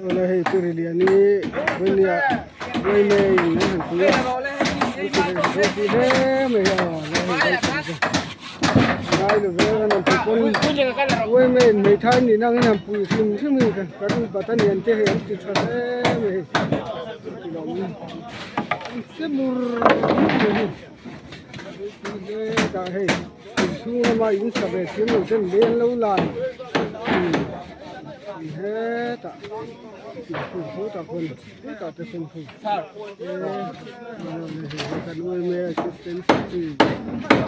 Awle hei pu Riliani Vawimia Vawime in an han pui a an ti ve ropui hle mai a awle hei ngai lo ve an han pui pawn Vawime in hmeithai nih nang in han pui hrim hrim hi kan bat a nian te hei an ti tha hle mai hei ti lo awm an che mur mur mai hei ropui hle tah hei inchhung lama in sa ve thiam lo ten lei an lo lai. Hetah hetah khawn hetah te khawn hei kan uaime assistant secretary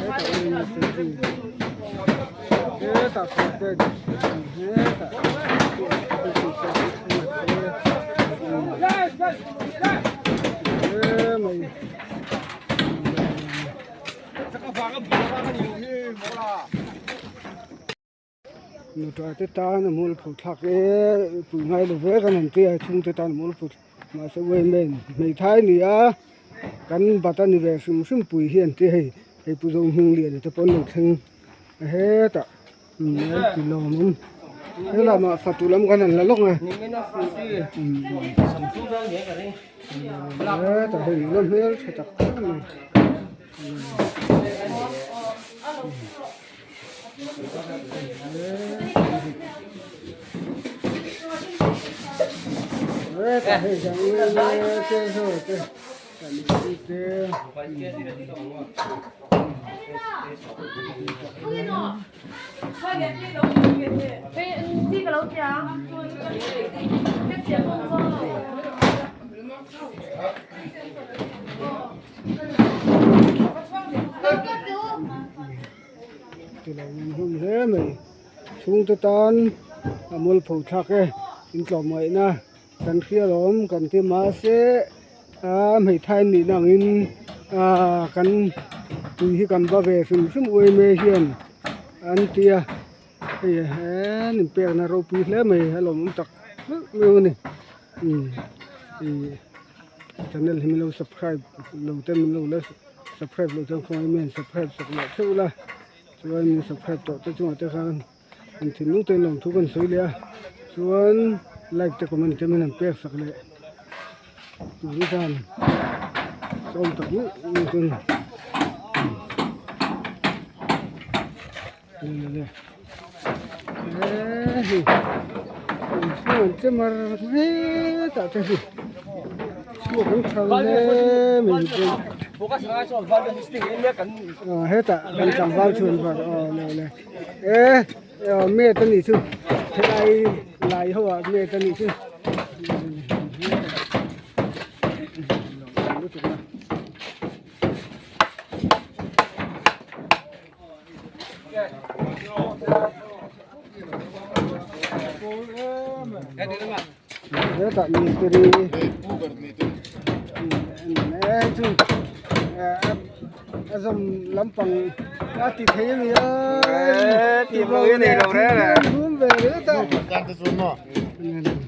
hetah uaime secretary hetah president hetah mai. Nuta te tan a mual pho thlak e pui ngai lo ve kan han tia chhungte tan a mual pho mahse women hmeithai a ni a kan bat a ni ve hrim hrim pui hi an tia hei hei pu Zohmingliana te pawh an lo thleng a hetah an ti lawm he lamah fatu lam kan han la lawk a hetah hei nula hmeltha tak tak a ni. Ti lo in hmun hle mai chhungte tan a mualpho thlak e in tlawmngaihna kan hria lawm kan ti mahse a hmeithai nih na angin ah kan tui hi kan va ve hrim hrim uaime hian an ti a hei he in pekna ropui hle mai a lawmawm tak meuh meuh a ni umm ih channel hi min lo subscribe lo te min lo la. Subscribe loh chuan khawngaih mai an subscribe sak leh theuh la chuan min subscribe tawh te chungah te khan an thinlung te lawmthu kan sawi leh a chuan like te comment te min han pek sak leh tur hi khan sawm tak meuh meuh chuan le le le hei inchhung an che mar hetah te hi chhuak an thal hle mai bawk hetah kan tlangval chu an var aw le le e mate a nih chu helai lai ho ah mate a nih chu. Hetah mistiri chu a zawm lampang a ti thei a ni a ti lo nei lo reng a ve ringawt a.